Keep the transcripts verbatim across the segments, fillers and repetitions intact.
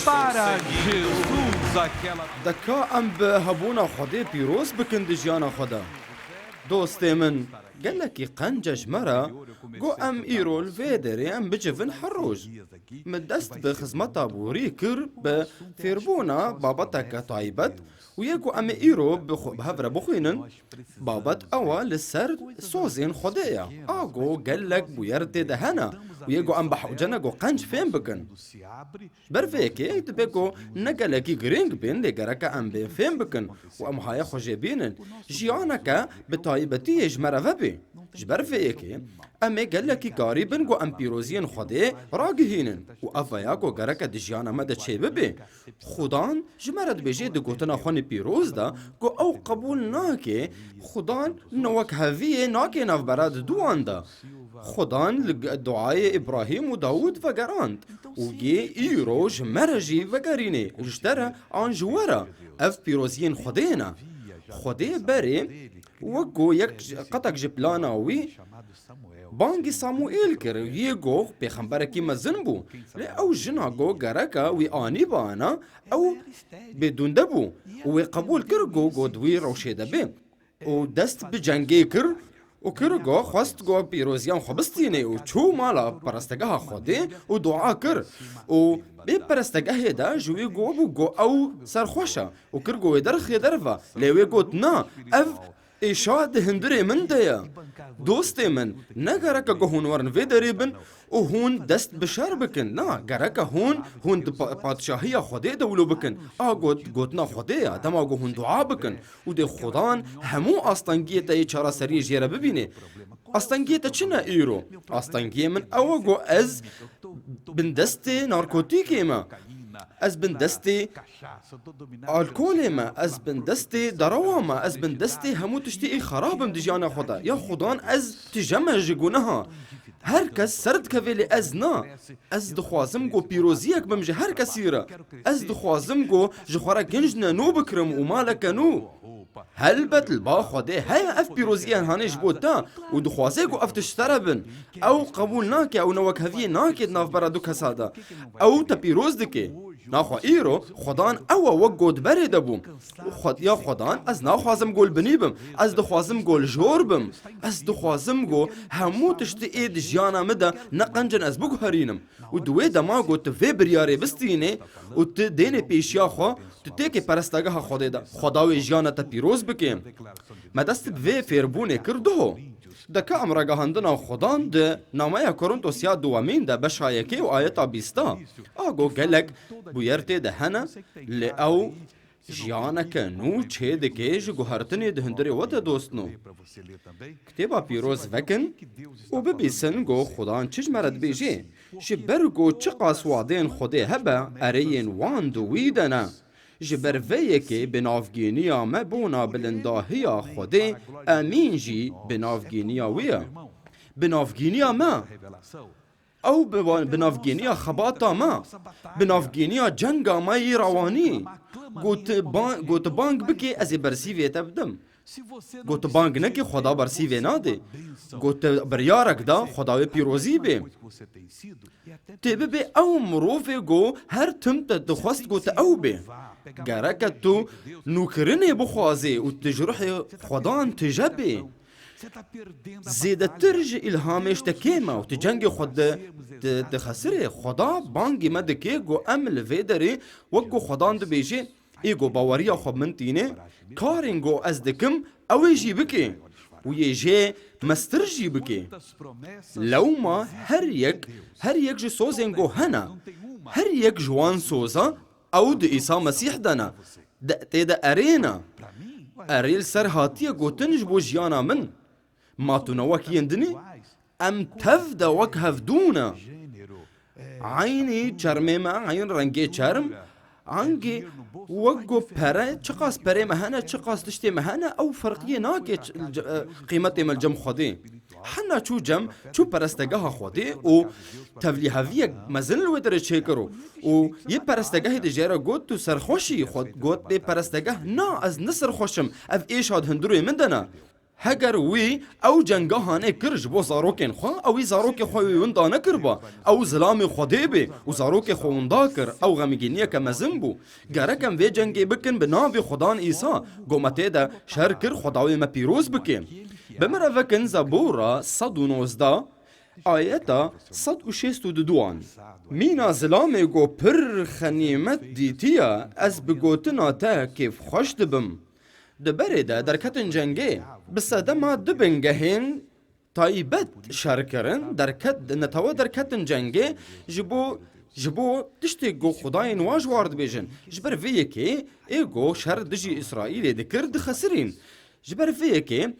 Para Jesus, aquela De ka em bi hebûna Xwedê pîroz bikin di jiyana xwe de. Dostê min, gelekî qenc e ji me re, ku em îro li vê derê em bicivin her roj. Min dest bi xizmeta borî kir, bi fêrbûna babeteke taybet û yê ku em ê îro bi xwe, bi hev re bixwînin, babet ew e li ser sozên Xwedê ye. A ku gelek bûyer tê de hene û yê ku em behewce ne ku qenc fêm bikin. Ji ber vê yekê dibe ku ne gelekî girîng bên, lê gereke em bên fêm bikin û em haye xwe jê bînin. Jiyaneke bi taybetî yê ji me re vebê. Ji ber vê yekê em ê gelekî karî bin ku em pîroziyên Xwedê ragihînin û ev ya ku gereke di jiyana me de çêbibe. Xudan ji me re dibêje di gotina xwe nê pîroz de ku ew qebûl nake, Xudan ne wek heviyê nake navbera di duwan de. Xudan li g-, duayê Îbrahîm û Dawûd vegerand û yê îro ji me re jî vegerîne û ji te re an ji we re ev pîroziyên Xwedê ne. Xwedê berê wek ku yek ji, qetek ji plana wî bangî Samuêl kir, yê ku pêxemberekî mezin bû. Lê ew jina ku gereke wî anîbana, ew bêdûnde bû û wê qebûl kir ku, ku di wî rewşê de bê. Û dest bi cengê kir û kir ku xwest ku pîroziyan xwe bistîne û çû mala perestegeha Xwedê û dua kir û bê perestegehê de ji wî got bû ku ew serxweş e û kir ku wê derxê derve, lê wê got, "Na, ev êşa di hundirê min de ye." Dostê min, ne gereke ku hûn werin vê derê bin û hûn dest bi şer bikin. Na, gereke hûn, hûn di pa-, padşahiya Xwedê de wilo bikin. A got, gotina Xwedê ye, dema ku hûn dua bikin û dê Xudan hemû astengiyê te yê çareseriyê jê re bibîne. Astengiyê te çi ne îro? Astengiyê min ew e ku ez bindestê narkotîkê me. Ez bindestê alkolê me, ez bindestê derewa me, ez bindestê hemû tiştê ê xerab im di jiyana xwe de. Ya Xudan, ez tije me ji guneha. Her kes ser dikeve lê ez na. Ez dixwazim ku pîroziyek bim ji her kesî re. Ez dixwazim ku ji xwe re kincne nû bikirim û maleke nû. Helbet li ba Xwedê heye ev pîroziyên hanê ji bo te û dixwaze ku ev tişt te re bin. Ew qebûl nake, ew newekheviyê nake di navbera du kesa de. Ew te pîroz dike. Naxwe îro Xwedan ew e wek got berê de bû. Xwed-, ya Xwedan, ez naxwazim gol binî bim. Ez dixwazim gol jor bim. Ez dixwazim ku hemû tiştî ê di jiyana min de ne qencin ez biguherînim. Û di wê dema ku tu vê biryarê bistînê û tu dênê pêşiya xwe, tu têkê perestegeha Xwedê de. Xweda wê jiyana te pîroz bike. Me dest bi vê fêrbûnê kir duho. Deke em ragihandina Xwedan di nameya Korintosiya duwemîn de beşa yekê û ayeta bîsta. A ku gelek bûyer tê de hene, lê ew jiyaneke nû çê dike ji guhertinê di hundirê we de dostno. Kitêba Pîroz vekin û bibîsin ku Xudan çi ji me re dibêje. Ji ber ku çiqas wadeyên Xwedê hebe, ereyên wan di wî de ne. Ji ber vê yekê binavgîniya me bona bilindahiya Xwedê, emîn jî binavgîniya wî ye. Binavgîniya me. Ew bi-, binavgîniya xebata me, binavgîniya cenga me yê rewanî. Got ban-, got bang bikê, ez ê bersîvê te bidim. Got bang nekî, Xweda bersîvê nade. Got biryarek da, Xweda wê pîrozî bê. Tê bibê ew mirovê ku her tim te dixwest ku tu ew bê. Gereke tu nûkirinê bixwazê û tu ji ruhê Xwedan tije bê. Zêdetir ji îlhamê ji te kêm e û tu cengê xwe di, di, dixesirê. Xweda bangî me dike ku em li vê derê wek ku Xwedan dibêje, ê ku baweriya xwe bi min tîne, karên ku ez dikim, ew ê jî bike û yê jê mestir jî bike. Lewma her yek, her yek ji sozên ku hene, her yek ji wan soza ew di Îsa Mesîh de ne, de, tê de erê ne. Erê li ser hatiye gotin ji bo jiyana min. Ma tu ne wek yên din î? Em tev de wek hevdû ne. Eynî çermê me, eyn rengê çerm, angê wek ku pere, çiqas perê me hene, çiqas tiştê me hene, ew ferqiyê nake ç-, c-, e, qîmetê me li cem Xwedê. Hena çû cem, çû perestegeha Xwedê û tevlîheviyek mezin li wê derê çêkir û, û yê perestegehê de jê re got, "Tu serxweş î?" Xwe got, "Lê perestegeh, na, ez ne serxweş im, ev êşa di hundirê min de ne." Heger wî ew cenga hanê kir ji bo zarokên xwe, ewî zarokê xwe wî winda nekiriba. Ew zilamê Xwedê bê û zarokê xwe winda kir. Ew xemgîniyeke mezin bû. Gerek em vê cengê bikin bi navê Xwedan Îsa, ku me tê de şer kir, Xweda wê me pîroz bike. Bi me re vekin Zebûra sed û nozdeh, ayeta sed û şêst û duduan. Mîna zilamê ku pir xenîmet dîtiye, ez bi gotina te kêfxweş dibim. Di berê de derketin cengê. Bi sedema du bingehên taybet şer kirin, derket, netewe derketin cengê ji bo, ji bo tiştê ku xwedayên wa ji war dibêjin. Ji ber vê yekê ê ku şer dijî Îsraîlê dikir, dixesirîn. Ji ber vê yekê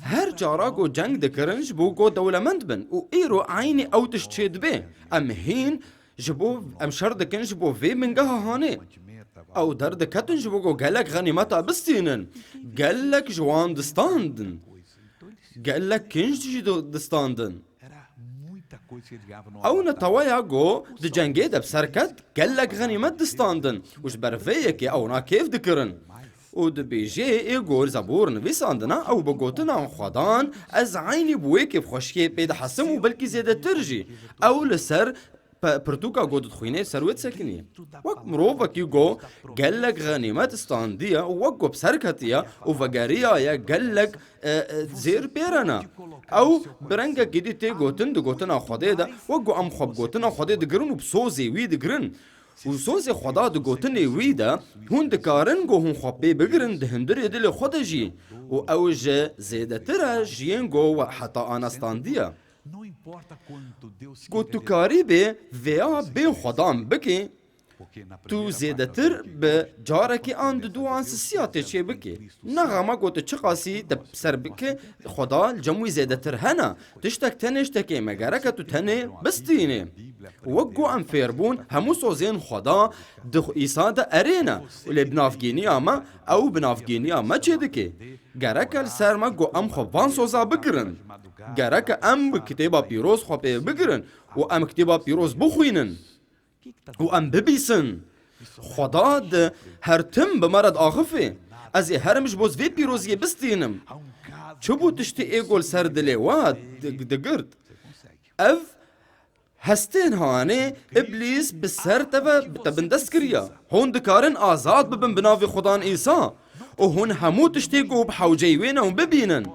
her cara ku ceng dikirin ji bo ku dewlemend bin û îro eynî ew tişt çêdibe. Em hîn Ji bo em şer dikin ji bo vê bingeha hanê. Ew derdiketin ji bo ku gelek xenîmeta bistînin. Gelek ji wan distandin. Gelek kinj jî di-, distandin. Ew neteweya ku di cengê de bi ser ket, gelek xenîmet distandin. Û ji ber vê yekê ewna kêf dikirin. Û dibêje, ê ku li Zebûr nivîsandina, ew bi gotinan Xwedan, ez eynî bi wê kêfxweşiyê pê dihesim û belkî zêdetir jî. Ew li ser pe-, pirtûka ku dixwînê ser wê disekinî. Wek mirovekî ku gelek xenîmet standiye û wek ku bi ser ketiye û vegeriyaye gelek, e, e, zêr pê re ne. Ew bi rengekî dî tê gotin di gotina Xwedê de, wek ku em xwe bi gotina Xwedê digirin û bi sozê wî digirin. Û sozê Xweda di gotinê wî de, hûn dikarin ku hûn xwe pê bigirin di hundirê dilê xwe de jî. Û ew ji zêdetir e ji yên ku we heta ana standiye. Ku tu karî bê vêya bê Xwedan bikê, tu zêdetir bi carekî an di du an sisiya tê çê bikê. Ne xema ku tu çiqasî te ser bike, Xweda li cem wî zêdetir hene. Tiştek tenê ji tekê me gereke tu tenê bistînê. Wek ku em fêr bûn, hemû sozên Xweda di Îsa de erê ne. Û lê binavgîniya me, ew binavgîniya me çê dike. Gereke li ser me ku em xwe van soza bigirin. Gereke em bi Kitêba Pîroz xwe pê bigirin û em Kitêba Pîroz bixwînin û em bibîsin. Xweda di her tim bi me re diaxifê. Ez ê herim ji bo vê pîroziyê bistînim. Çi bû tiştê ê ku li ser dilê we di-, digirt? Ev Hestên hanê, Îblîs bi ser te ve te bindest kiriye. Hûn dikarin azad bibin bi navê Xudan Îsa û hûn hemû tiştê ku bi hewceyî wê ne hûn bibînin.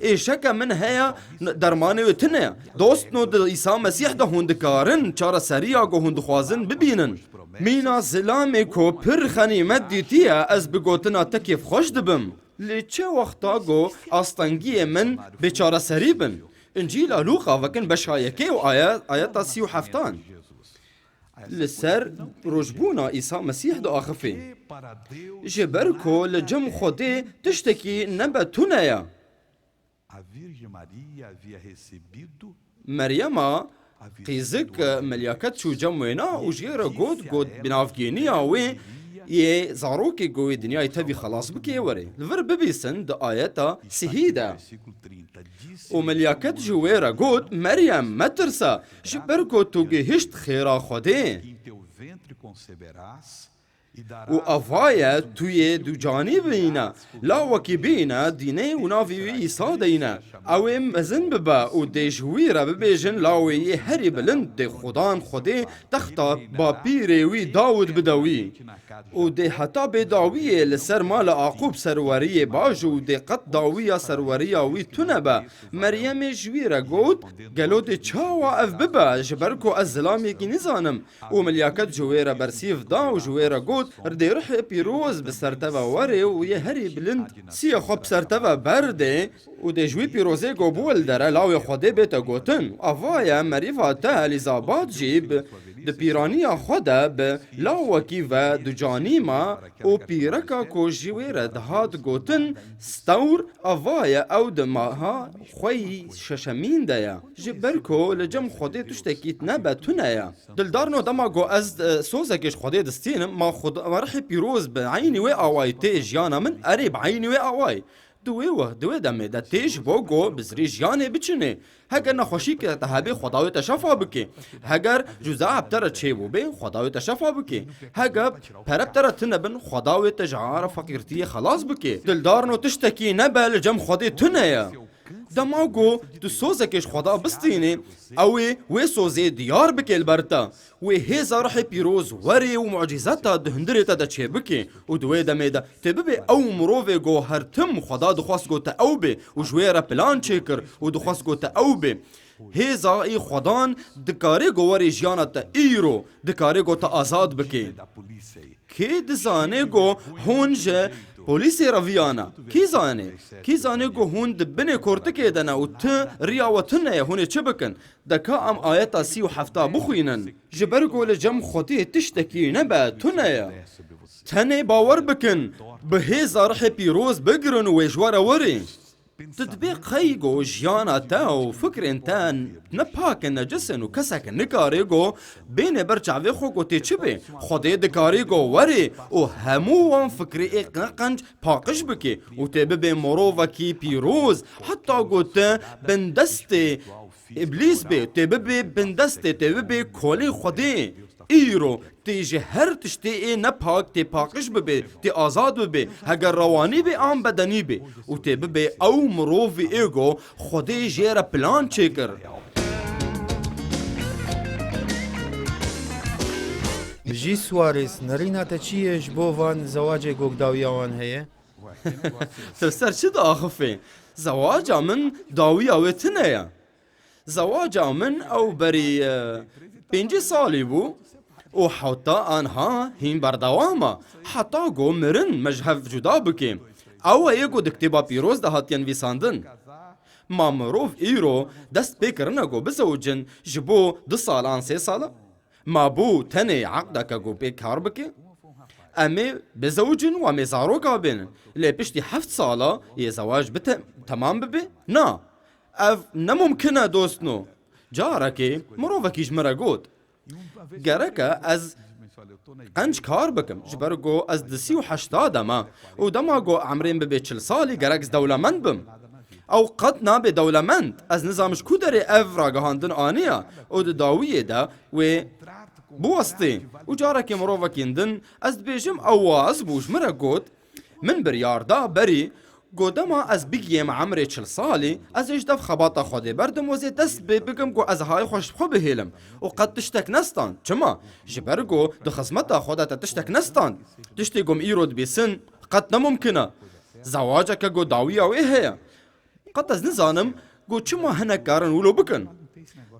Êşeke min heye, n-, dermanê wê tune ye. Dostno di Îsa Mesîh de hûn dikarin çareseriya ku hûn dixwazin bibînin. Mîna zilamê ku pir xenîmet dîtiye, ez bi gotina te kêfxweş dibim. Lê çi wexta ku astengiyê min bê çareserî bin? Încîla Lûqa vekin beşa yekê û aya-, ayeta sî û heftan. Li ser rojbûna Îsa Mesîh diaxifê. Ji ber ku li cem Xwedê tiştekî nebe tune ye. Meryema qîzik, e, melyaket çû cem wêna û ji yê re got, got, binavgêniya wê yê zarokê ku wê dinyayê tevî xelas bike, were. Li vir bibîsin di ayeta sihî de. Û melyaket ji wê re got, Meryem, metirse, ji ber ku tu gihişt xêra Xwedê. Û ava ye tu yê ducanî bîne, lawekî bîne dînê û navê wî Îsa deyne. Ew ê mezin bibe û dê ji wî re bibêjin lawê yê herî bilind, dê Xudan Xwedê texta bapîrê wî Dawid bide wî. Û dê heta bê dawiyê li ser mala Aqûb serweriyê bajo û dê qet dawiya serweriya wî tune be. Meryemê ji wî re got, Gelo dê çawa ev bibe, ji ber ku ez zilamekî nizanim? Û milyaket ji wê re bersîv da û ji wê re got, Dê ruhê pîroz bi ser te ve were û yê herî bilind siyê xwe bi ser te ve berdê û dê ji wî pîrozê ku bû li dere lawê Xwedê bête gotin. Ava ye merîva te Elîzabat jî bi, di pîraniya xwe de bi lawekî ve ducanî ma û pîreka ku ji wê re dihat gotin stewr, ava ye ew di meha xwe yî şeşemîn de ye. Ji ber ku li cem Xwedê tiştekî nebe tune ye. Dildarno dema ku ez, e, sozekê ji Xwedê distînim, ma Xwed-, ma rihê pîroz bi eynî wê awayî tê jiyana min, erê bi eynî wê awayî. Di wê we, di wê demê de tê ji bo ku bi zirê jiyanê biçinê. Heger nexweşîke te hebê, Xweda wê te şefa bike. Heger cuzab te re çêbûbê, Xweda wê te şefa bike. Heger pere bi te re tune bin, Xweda wê te ji ara feqîrtiyê xelas bike. Dildarno, tiştekî nebe li cem Xwedê tune ye. Dema ku tu sozekê ji Xweda bistînê, ew ê wê sozê diyar bike li ber te. Wê hêza Ruhê Pîroz werê û mucîzeta di hundirê te de çêbike û di wê demê de tê bibê ew mirovê ku her tim Xweda dixwest ku te ew bê û ji wê re plan çêkir û dixwest ku te ew bê. Hêza ê Xwedan dikarê ku werê jiyana te îro, dikarê ku te azad bike. Kê dizane ku hûn ji polîsê re viyana? Kî zane? Kî zane ku hûn di binê kortikê de ne û tu riya we tune ye, hûn ê çi bikin? De ka em ayeta sî û hefta bixwînin. Ji ber ku li cem Xwedê tiştekî nebe tune ye. Tenê bawer bikin, bi hêza Rihê Pîroz bigirin û wê ji we re werê. Tu dibê qey ku jiyana te û fikrên te ne pak in, necis in û kesek nikare ku bêne ber çavê xwe ku tê çi bê. Xwedê dikarê ku werê û hemû wan fikrê ê qenc paqij bike û tê bibê mirovekî pîroz, heta ku te bindestê Îblîs bê, tê bibê bindestê, tê bibê kolê Xwedê. Îro tê ji her tiştê ê nepak tê paqij bibê, tê azad bibê, heger rewanî bê an bedenî bê û tê bibê ew mirovî ê ku Xwedê jê re plan çêkir. Ji Suarez, nerîna te çi ye ji bo van zewacê ku dawiya wan heye? Tu li ser çi diaxifî? Zewaca min dawiya wê tune ye. Zewaca min ew berî, e, pêncî salî bû û heta anha hîn berdewam e. Heta ku mirin me ji hev cuda bike. Ew e yê ku di Kitêba Pîroz de hatiye nivîsandin. Ma mirov îro dest pê kirine ku bizewicin ji bo du sal an sê sal e? Ma bû tenê eqdeke ku pê kar bike? Em ê bizewicin û em ê zaroka bênin. Lê piştî heft sala yê zewac bite, temam bibe? Na. Ev ne mumkin e, dostno. Carekê mirovekî ji min re got, gerek e ez qenc kar bikim, ji ber ku ez di sî û heşta de me û dema ku emrê min bibe çil salî, gerek ez dewlemend bim. Ew qet nabe dewlemend. Ez nizam ji ku derê ev ragihandin aniye û di dawiyê de wê biwestê. Û carekê mirovekî din ez dibêjim, ew waez bû, ji min re got, min biryar da berî, got, dema ez bigiyêm emrê çil salî, ez ê ji dev xebata Xwedê berdim û ez ê dest pê bikim ku ez hay xwe ji xwe bihêlim. Û qet tiştek nestand. Çima? Ji ber ku di xizmeta Xwe de te tiştek nestand. Tiştê ku em îro dibîsin, qet ne mumkin e. Zewaceke ku dawiya wê heye. Qet ez nizanim ku çima hinek karin wilo bikin.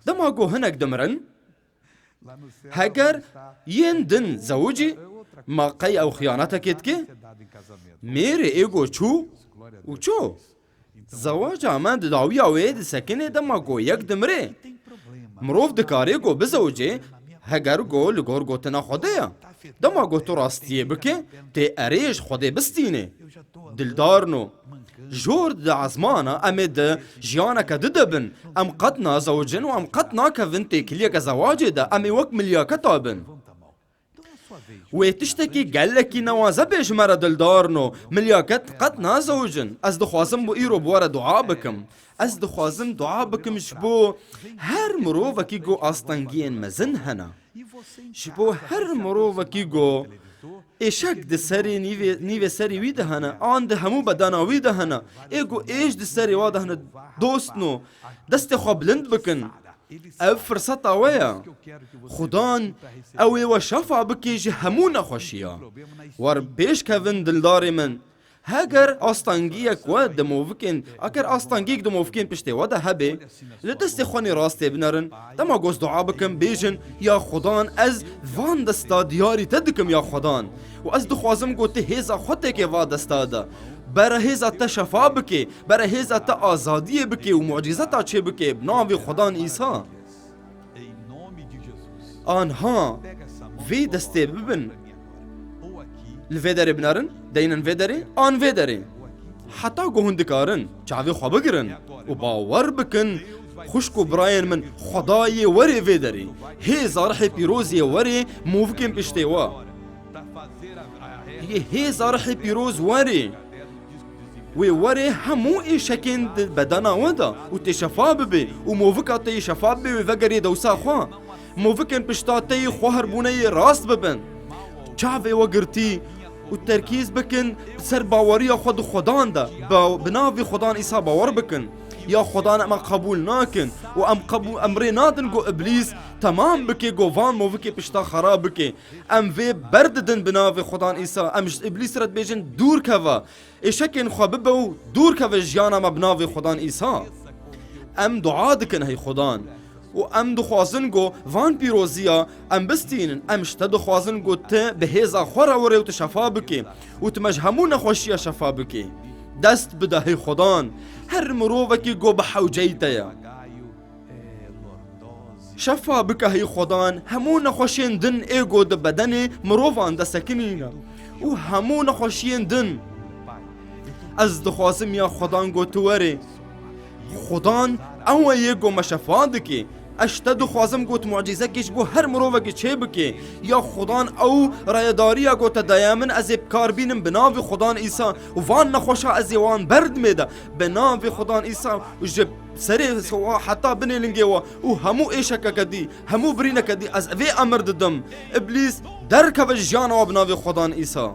Dema ku hinek dimirin, heger yên din zewicî, ma qey ew xiyanetekê dike? Mêrê ê ku çû û çû. Zewaca me di dawiya wê disekine dema ku yek dimire. Mirov dikare ku bizewicê, heger ku li gor gotina Xwedê ye. Dema ku tu rastiyê bike, tê erê ji Xwedê bistîne. Dildarno, jor di ezmana em ê di jiyaneke di de bin. Em qet nazewicin û em qet nakevin têkiliyeke zewacê de. Em ê wek milyaketa bin. Wê tiştekî gelekî newaze bê ji me re, dildarno. Milyaket qet nazewicin. Ez dixwazim bo îro bi we re dua bikim. Ez dixwazim dua bikim ji bo her mirovekî ku astengiyên mezin hene. Ji bo her mirovekî ku êşek di serê nîvê, nîvê serê wî de hene, an di hemû bedena wî de hene, ê ku êş di serê wa de hene, dostno, destê xwe bilind bikin. Ev firseta we ye. Xudan, ew ê we şefa bike ji hemû nexweşiya. Wer pêş kevin, dildarê min. Heger astengiyek we di movikên, eger astengiyek di movikên piştê we de hebe, li destê xwe nê rastê binerin. Dema ku ez dua bikim, bêjin, ya Xudan, ez van desta diyarî te dikim, ya Xudan. Û ez dixwazim ku tu hêza xwe têkê va desta de. Bere hêza te şefa bike, bere hêza te azadiyê bike û mucîzeta çê bike bi navê Xudan Îsa. Anha vê destê bibin. Li vê derê binerin, deynin vê derê, an vê derê. Heta ku hûn dikarin çavê xwe bigirin û bawer bikin, xwişk û birayên min, Xwedayê werê vê derê. Hêza rihê pîroz yê werê, movkên piştê we. Yê hêza rihê pîroz werê. Wê werê hemû êşekên di bedena we de û tê şefa bibe û movika te yê şefa bibe wê vegerê dewsa xwe. Movikên pişta te yê xwe herbûne yê rast bibin. Çavê we girtî û terkîz bikin ser baweriya xwe di Xwedan de. Ba-, bi navê Xwedan Îsa bawer bikin. Ya Xwedan em qebûl nakin û em qebû-, em rê nadin ku Îblîs temam bike, ku van movikê pişta xera bike. Em vê berdidin bi navê Xwedan Îsa. Em ji Îblîs re dibêjin dûr keve. Êşekên xwe bibe û dûr keve jiyana me bi navê Xwedan Îsa. Em dua dikin hey Xwedan. Û em dixwazin ku van pîroziya em bistînin. Em ji te dixwazin ku tu bi hêza xwe re were û tu şefa bikê. Û tu me ji hemû nexweşiya şefa bikê. Dest bide hey Xwedan. Her mirovekî ku bi hewceyî te ye. Şefa bike hey Xwedan hemû nexweşiyên din ê ku di bedenê mirovan de sekinîne û hemû nexweşiyên din. Ez dixwazim ya Xwedan ku tu werê. Xwedan ew e yê ku me şefa dike. Ez ji te dixwazim ku tu mucîzekî ji bo her mirovekî çê bike. Ya Xwedan ew rayedariya ku te daye min ez ê bi kar bînim bi navê Xwedan Îsa û van nexweşa ez ê wan berdimê de bi navê Xwedan Îsa û ji serê wa heta binê lingê wa û hemû êşekeke dî, hemû birîneke dî ez vê emir didim. Îblîs derkeve ji jiyana wa bi navê Xwedan Îsa.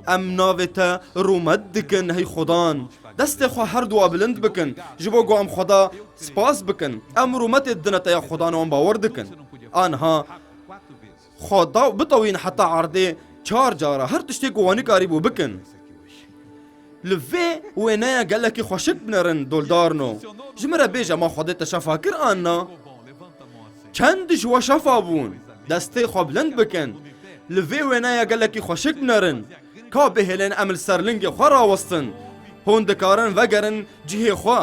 Em navê te rûmet dikin hey Xwedan. Destê xwe her dua bilind bikin. Ji bo ku em Xweda spas bikin. Em rûmetê didine te ya Xwedan û em bawer dikin. Anha Xweda bitewîn heta erdê çar cara her tiştê ku we nikarîbû bikin. Li vê wêneya gelekî xweşik binerin, Doldarno. Ji min re bêje, ma Xwedê te şefa kir an na? Çend ji we şefa bûn? Destê xwe bilind bikin. Li vê wêneya gelekî xweşik binerin. Ka bihêlin em li ser lingê xwe rawestin. Hûn dikarin vegerin cihê xwe.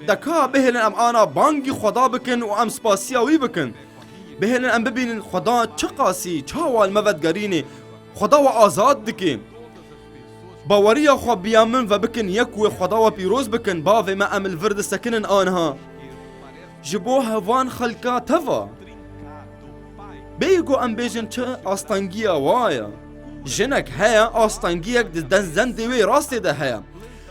De ka bihêlin em ana bangî Xweda bikin û em spasiya wî bikin. Bihêlin em bibînin Xweda çiqasî çawa li me vedigerînê. Xweda we azad dike. Baweriya xwe biya min ve bikin, yek wê Xweda we pîroz bikin. Bavê me, em li vir disekinin anha. Ji bo hevan xelka te ve. Bêyî ku em bêjin çi astengiya wa ye. Jinek heye, astengiyek di den zendê wê rastê de heye.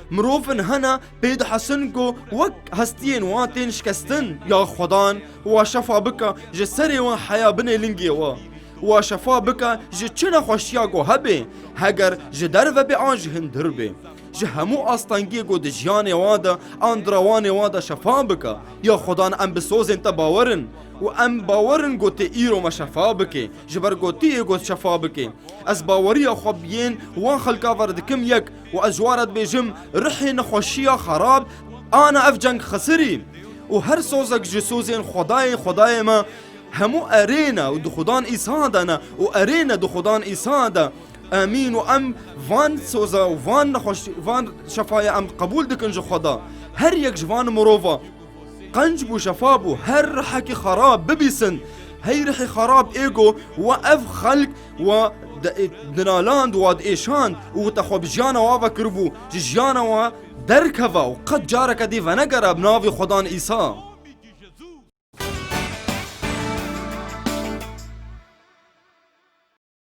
Mirovin hene pê dihesin ku wek hestiyên wan tên şikestin, ya Xwedan, wa şefa bike ji serê wan heya binê lingê we. Wa şefa bike ji çi nexweşiya ku hebe, heger ji derve bê an ji hundir bê. Ji hemû astengiyê ku di jiyanê wan de an di rewanê wan de şefa bike. Ya Xwedan, em bi sozên te bawer in û em bawer in ku tê îro me şefa bike, ji ber ku tu yê ku şefa bike. Ez baweriya xwe bi yên wan xelka ve re dikim yek û ez ji wan re dibêjim, rihê nexweşiya xerab ana ev ceng xesirî û her sozek ji sozên Xwedayê, Xwedayê me, hemû erê ne û di Xudan Îsa de ne û erê ne di Xudan Îsa de. Emîn. Û em van soza û van nexweş-, van şefaya em qebûl dikin ji Xweda. Her yek ji van mirova qenc bû, şefa bû, her rihekî xerab bibîsin. Hey rihê xerab ê go, we ev xelk we di-, dinaland, we diêşand û te xwe bi jiyana wa ve kiribû, ji jiyana we derkeve û qet careke dî venegere bi navê Xwedan Îsa.